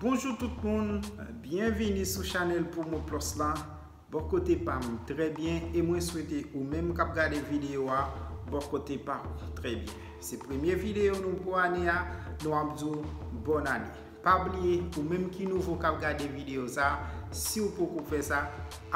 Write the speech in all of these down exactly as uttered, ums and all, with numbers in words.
Bonjou tout moun, byenvini sou chanèl Promo Plus la. Bò kote pa m trè byen e mwen swete ou menm k ap gade videyo a, bò kote pa w trè byen. Se premye videyo nou pou ane a, nou ap di w bòn ane. Pa bliye, ou menm ki nouvo k ap gade videyo sa, si w poko fè sa,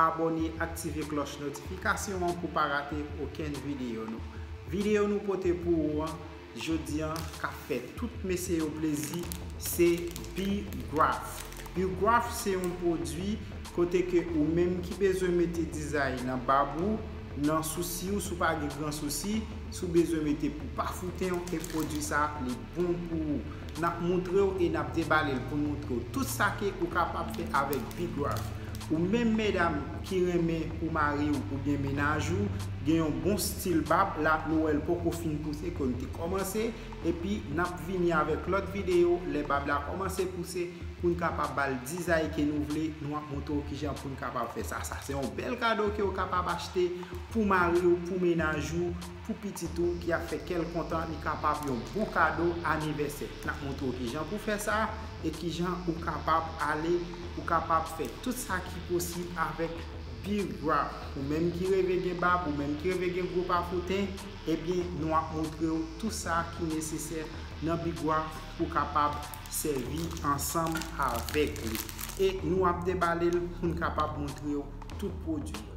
abòne, aktive klòch notifikasyon an pou pa rate okenn videyo nou. Videyo nou pote pou ou an, jodi an, k ap fè tout mesye yo plezi, se Bigraph. Bigraph se yon pwodui kote ke ou menm ki bezwen mete dizay nan bab ou, nan sousi ou, si w pa gen gran sousi, si w bezwen mete pou pafouten w, e pwodui sa, li bon pou ou. N ap montre w e n ap debale l pou n montre w tout sa ke ou kapab fè avèk Bigraph. Ou menm medam ki renmen pou mari w oubyen mennaj ou gen yon bon stil bab, la nou wè l poko fin pouse, ke n te kòmanse, epi n ap vini avèk lòt videyo lè bab la kòmanse pouse pou n kapab ba l dizay ke nou vle, nou ap montre w kijan pou n kapab fè sa. Sa se yon bèl kado ke w kapab achte pou mari w, pou mennaj ou, pou pitit ou ki ap fè kè l kontan, li kapab yon bon kado anivèsè. N ap montre w kijan pou fè sa e kijan ou kapab ale, ou kapab fè tout sa ki posib avèk Bigraph. Ou menm ki reve gen bab, ou menm ki reve gen gwo pafouten, ebyen, nou ap montre w tout sa ki nesesè nan Bigraph pou kapab sèvi ansanm avèk li. E nou ap debale l pou n kapab montre w tout pwodui yo.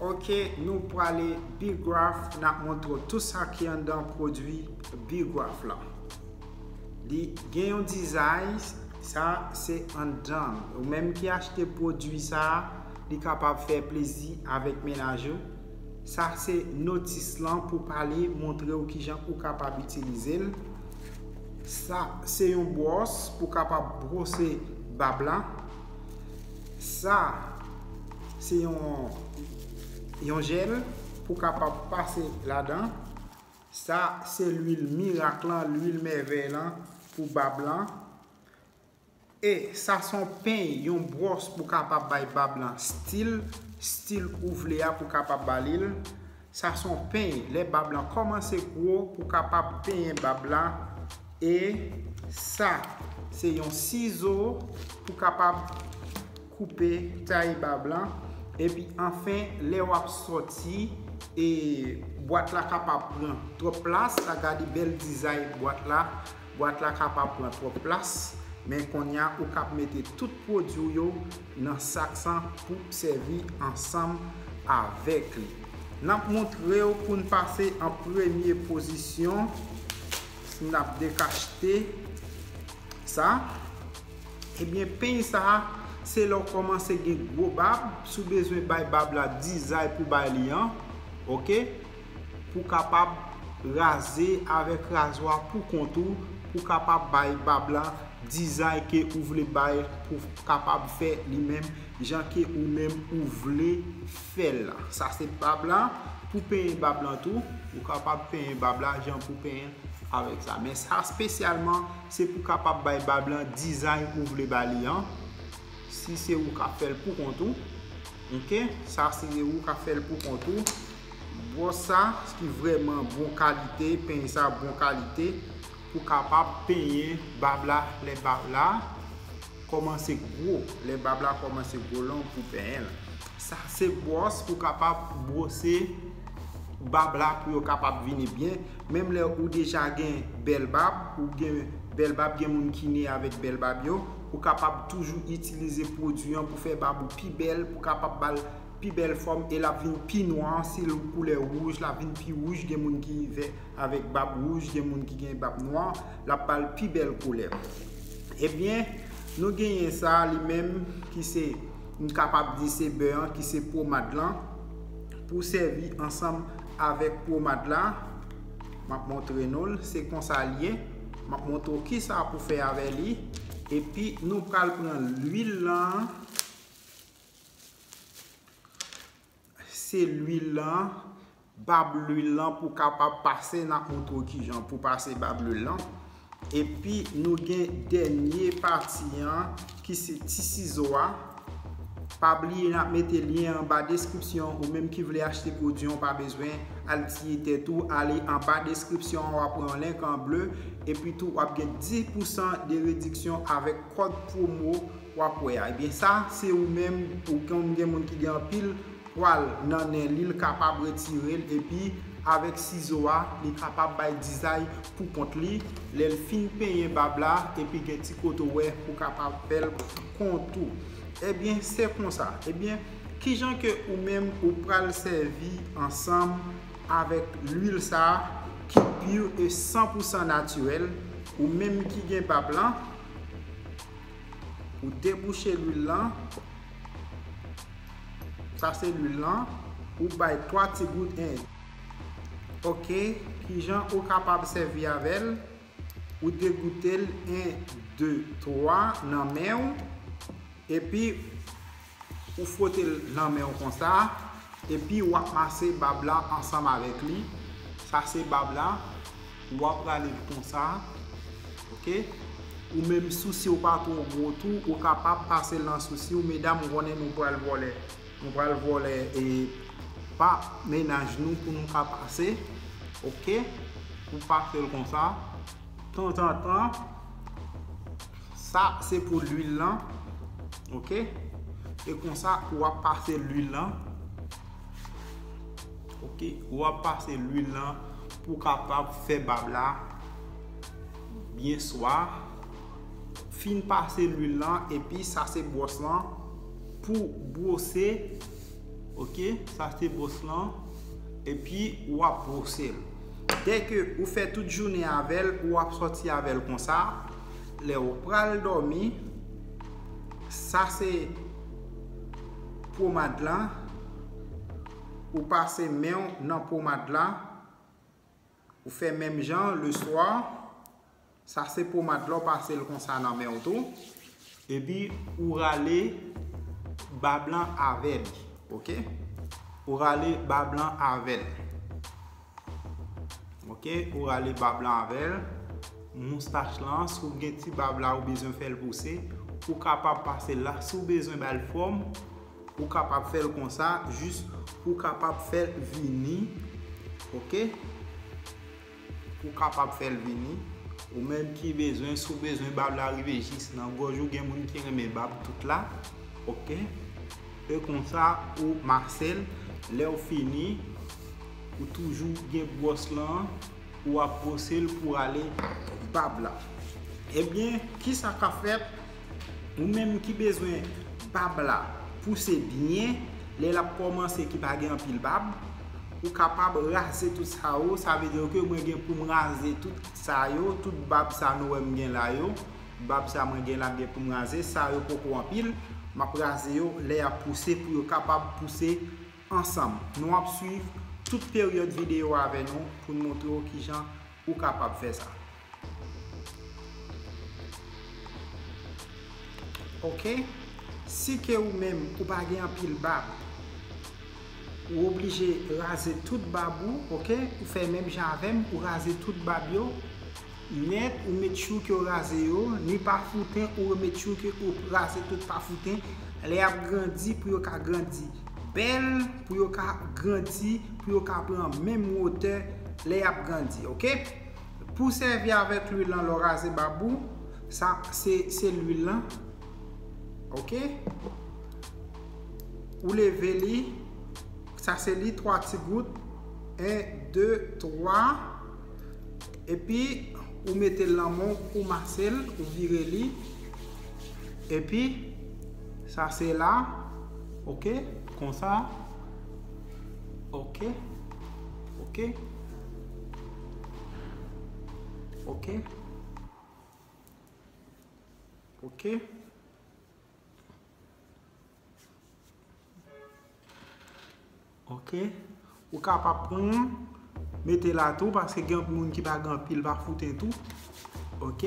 Ok, nou prale Bigraph, n ap montre w tout sa ki anndan pwodui Bigraph la. Li gen yon dizay, sa se anndan. Ou menm ki achte pwodui sa, li kapab fè plezi avèk mennaj ou. Sa se notis lan pou pale, montre w kijan ou kapab itilize l. Sa se yon bwòs pou kapab bwose bab la. Sa se yon, yon jèl pou kapab pase ladan. Sa se lwil mirak lan, lwil mèvèy lan pou bab lan. E sa se yon peny, yon bwòs pou kapab bay bab lan stil, stil ou vle a pou kapab ba li l. Sa se yon peny, lè bab lan kòmanse gwo pou kapab penyen bab la. E sa se yon sizo pou kapab koupe, taye bab lan. Epi anfen, lè w ap sòti, e bwat la kapab pran twòp plas, la gade bèl dizay bwat la. Bwat la kapab pran twòp plas, men kounye a ou kab mete tout pwodui w yo nan sak sa pou sèvi ansanm avèk li. N ap montre w pou n pase an premye pozisyon. N ap dekachte sa. Ebyen, peny sa a, se lè w kòmanse gen gwo bab, si w bezwen bay bab la dizay pou bay li an, oke? Pou kapab raze avèk razwa pou kont ou, pou kapab bay bab la dizay ke ou vle bay, pou kapab fè li menm jan ke ou menm ou vle fè l la. Sa se bab la, pou penyen bab lan tou, ou kapab penyen bab la jan pou penyen avèk sa. Men sa espesyalman, se pou kapab bay bab lan dizay ou vle ba li an. Si se ou k ap fè l pou kont ou, oke? Sa se ou k ap fè l pou kont ou. Bwòs sa, ki vrèman bon kalite, peny sa bon kalite, pou kapab penyen bab la, lè bab la kòmanse gwo, lè bab la kòmanse gwo long pou penyen l. Sa se bwòs pou kapab bwose bab la pou yo kapab vini byen. Menm lè ou deja gen bèl bab, ou gen bèl bab, gen moun ki ne avèk bèl bab yo, ou kapab toujou itilize pwodui an pou fè bab ou pi bèl, pou kapab ba l pi bèl fòm e l ap vin pi nwa, si l koulè wouj, l ap vin pi wouj, gen moun ki vè avèk bab wouj, gen moun ki gen bab nwa, l ap ba l pi bèl koulè. Ebyen, nou genyen sa li menm ki se, m kapab di se bè an, ki se pwomad lan, pou sèvi ansanm avèk pwomad la. M ap montre nou l, se konsa l ye. M ap montre w kisa pou fè avè li. Epi nou pral pran lwil lan. Se lwil lan, bab lwil lan pou kapab pase, n ap montre w kijan pou pase bab lwil lan. Epi nou gen dènye pati an ki se ti sizo a. Pa bliye n ap mete lyen anba deskripsyon. Ou menm ki vle achte pwodui an, pa bezwen al tiye tèt ou, ale anba deskripsyon an, w ap wè yon link an ble, epi tou w ap gen dis pousan de rediksyon avèk kòd pwomo w ap wè a. Ebyen sa, se ou menm, ou konn gen moun ki gen anpil pwal nan nen li, l kapab retire l, epi avèk sizo a, li kapab bay dizay pou kont li, lè l fin penyen bab la, epi gen ti kote w wè pou kapab fè l kontou. Ebyen, se konsa. Ebyen, kijan ke ou menm ou pral sèvi ansanm avèk lwil sa a ki pur e san pousan natirèl, ou menm ki gen bab lan, ou debouche lwil lan, sa se lwil lan, ou bay twa ti gout en. Ok, kijan ou kapab sèvi avè l? Ou degoute l en, de, twa nan men w, epi ou fwote l nan men w konsa, epi w ap mase bab la ansanm avèk li. Sa se bab la, w ap rale l konsa, ok? Ou menm sousi w pa twò gwo tou, ou kapab pase l nan sousi w. Medam, ou konnen nou pral vòlè, nou pral vòlè e pa mennaj nou pou nou ka pase, ok? Ou pase l konsa. Tanzantan, sa se pou lwil lan, ok? E konsa, w ap pase lwil lan, ok? W ap pase lwil lan pou kapab fè bab la byen swa. Fin pase lwil lan, epi sa se bwòs lan pou bwose, ok? Sa se bwòs lan, epi w ap bwose l. Dèke ou fè tout jounen avè l, ou ap sòti avè l konsa. Lè ou pral dòmi, sa se pwomad lan. Ou pase men w nan pwomad la. Ou fè menm jan, leswa, sa se pwomad la, w pase l konsa nan men w tou. Epi, ou rale bab lan avè l, ok? Ou rale bab lan avè l. Ok, ou rale bab lan avè l. Moustach lan, si w gen ti bab la, ou bezwen fè l pouse, ou kapab pase l la. Si w bezwen ba l fòm, ou kapab fè l konsa, jis pou w kapab fè l vini. Ok? Ou kapab fè l vini. Ou menm ki bezwen, si w bezwen bab la rive jis nan gòj ou, gen moun ki renmen bab tout la. Ok? E konsa, ou mase l. Lè w fini, ou toujou gen bwòs lan, ou ap bwose l pou ale bab la. Ebyen, kisa k ap fèt? Ou menm ki bezwen bab la pouse byen, lè l ap kòmanse ki pa gen anpil bab, ou kapab raze tout sa yo. Sa vle di ke mwen gen pou m raze tout sa yo, tout bab sa nou wè m gen la yo. Bab sa mwen gen la, m gen pou m raze. Sa yo poko anpil, m ap raze yo lè y ap pouse pou yo kapab pouse ansanm. Nou ap swiv tout peryòd videyo avè nou pou n montre w kijan ou kapab fè sa. Ok? Si ke ou menm ou pa gen anpil bab, ou oblije raze tout bab ou, ok? Ou fè menm jan avè m, ou raze tout bab yo nèt, ou make sure ke ou raze yo, ni pa fouten, ou make sure ke ou raze tout pa fouten. Lè y ap grandi, pou yo ka grandi bèl, pou yo ka grandi, pou yo ka pran menm wotè lè y ap grandi, ok? Pou sèvi avèk lwil lan lè w raze bab ou, sa se, se lwil lan. Ok? Ou leve li, sa se li, twa ti gout. En, de, twa. Epi, ou mete l nan men w, ou mase l, ou vire li. Epi, sa se la. Ok? Konsa. Ok. Ok. Ok. Ok. Ok. Ou kapab pran, mete la tou, paske gen moun ki pa gen anpil pa fouten tou. Ok.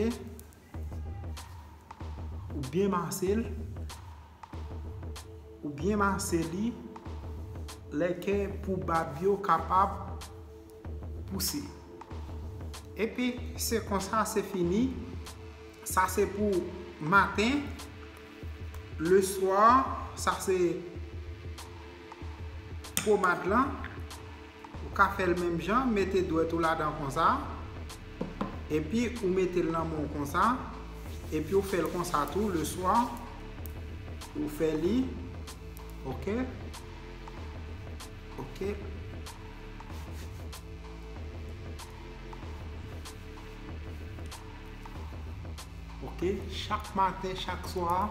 Ou byen mase l. Ou byen mase li, lè ke pou bab yo kapab pouse. Epi, se konsa, se fini. Sa se pou maten. Leswa, Sa se pomad lan. Ou ka fè l menm jan, mete dwèt ou ladan konsa. Epi ou mete l nan men w konsa. Epi ou fè l konsa tou, leswa. Ou fè li. Ok. Ok. Ok, chak maten, chak swa,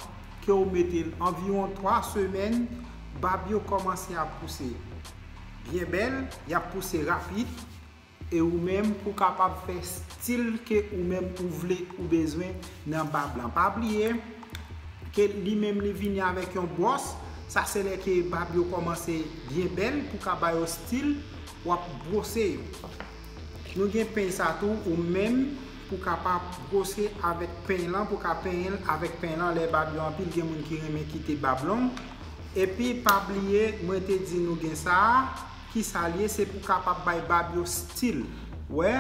ke w mete l anviwon twa semèn, bab yo kòmanse ap pouse byen bèl, y ap pouse rapid, e ou menm pou kapab fè stil ke ou menm ou vle, ou bezwen nan bab lan. Pa bliye ke li menm li vini avèk yon bwòs, sa se lè ke bab yo kòmanse byen bèl pou ka ba yo stil, w ap bwose yo. Nou gen peny sa tou, ou menm pou kapab bwose avèk peny lan, pou ka penyen l avèk peny lan lè bab yo anpil, gen moun ki renmen kite bab long. Epi pa bliye, mwen te di nou gen sa a, ki sa l ye, se pou kapab bay bab yo stil. Wè,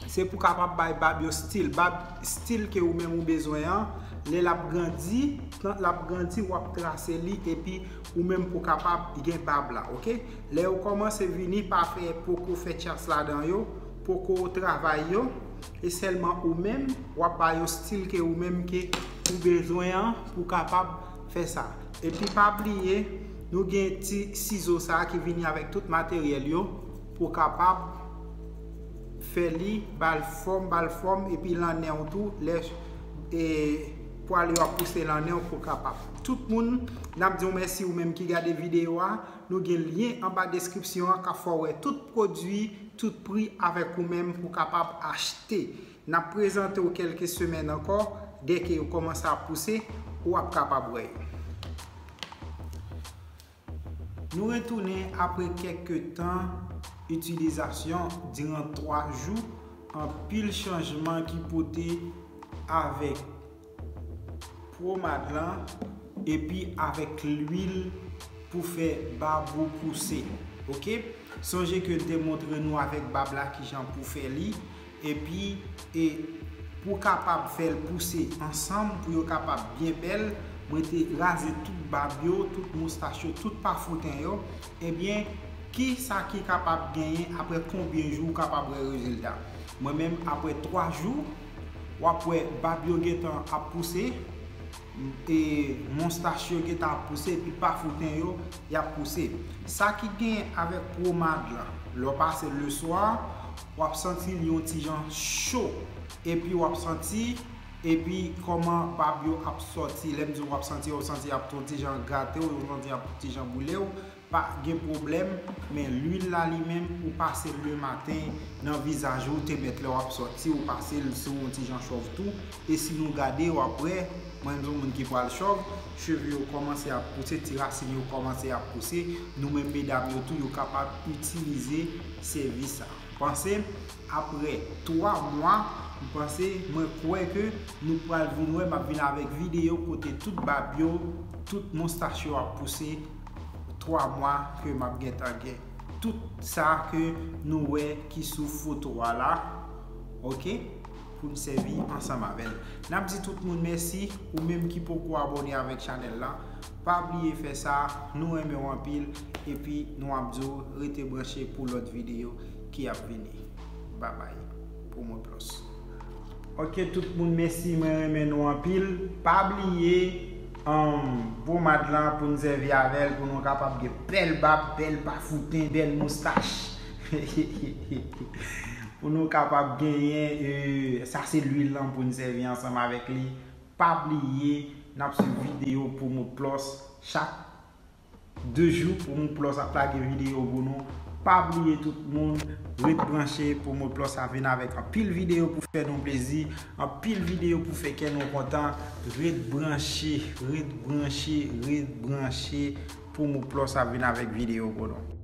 se pou kapab bay bab yo stil. Bab stil ke ou menm ou bezwen an, lè l ap grandi, plant l ap grandi, w ap trase li, epi ou menm pou kapab gen bab la, ok? Lè yo kòmanse vini, pa fè, poko fè chas ladan yo, poko travay yo, e sèlman ou menm, w ap ba yo stil ke ou menm ke ou bezwen an pou kapab fè sa. Epi pa bliye, nou gen ti sizo sa a ki vini avèk tout materyèl yo pou kapab fè li, ba l fòm, ba l fòm, epi lan nen w tou, lè, e, pwal yo ap pouse lan nen w pou kapab. Tout moun, n ap di w mèsi ou menm ki gade videyo a. Nou gen lyen anba deskripsyon an k ap fè w wè tout pwodui, tout pri avèk ou menm pou kapab achte. N ap prezante w kèlke semèn ankò, dèke yo kòmanse ap pouse, ou ap kapab wè yo. Nou retounen apre kèk tan itilizasyon diran twa jou, anpil chanjman ki pote avèk pomad lan epi avèk lwil pou fè bab ou pouse. Ok? Sonje ke m te montre nou avèk bab la kijan pou fè li. Epi, e, pou kapab fè l pouse ansanm, pou yo kapab byen bèl, mwen te raze tout bab yo, tout moustach yo, tout pafouten yo. Ebyen, ki sa ki kapab genyen apre konbyen jou ou kapab wè rezilta? Mwen menm, apre twa jou, w ap wè bab yo gentan ap pouse, e, moustach yo gentan ap pouse, epi pafouten yo, y ap pouse. Sa ki genyen avèk pomad lan, lè w pase l leswa, w ap santi li yon ti jan cho, epi w ap santi, epi kòman bab yo ap sòti. Lè m di w ap santi, w ap santi y ap yon ti jan grate w, w ap santi y ap yon ti jan boule w. Pa gen pwoblèm, men lwil la li menm, ou pase l lematen nan vizaj ou, te mèt lè w ap sòti, ou pase l sou yon ti jan chòv tou. E si nou gade, w ap wè, mwen menm se yon moun ki pral chòv, cheve yo kòmanse ap pouse, ti rasin yo kòmanse ap pouse. Nou menm medam yo tou, yo kapab itilize sèvis sa. Panse, apre twa mwa, m panse, mwen kwè ke nou pral vin wè, m ap vin avèk videyo kote tout bab yo, tout moustach yo ap pouse, twa mwa ke m ap gentan gen. Tout sa ke nou wè ki sou foto a la, ok, pou n sèvi ansanm avè l. N ap di tout moun mèsi, ou menm ki poko abòne avèk chanèl la, pa bliye fè sa, nou renmen w anpil, epi nou ap di w rete branche pou lòt videyo ki ap vini. Babay. Pou mwen plis. Ok, tout moun, mèsi, mwen renmen nou anpil. Pa bliye, um, pomad lan pou n sèvi avè l, pou nou kapab gen bèl bab, bèl pafouten, bèl moustach. Pou nou kapab genyen, e, sa se lwil lan pou n sèvi ansanm avèk li. Pa bliye, n ap swiv videyo Promo Plus chak de jou pou Promo Plus ap lage videyo pou nou. Pa bliye tout moun, ret branche, Promo Plus ap vin avèk anpil videyo pou fè nou plezi, anpil videyo pou fè kè nou kontan. Ret branche, ret branche, ret branche, Promo Plus ap vin avèk videyo pou nou.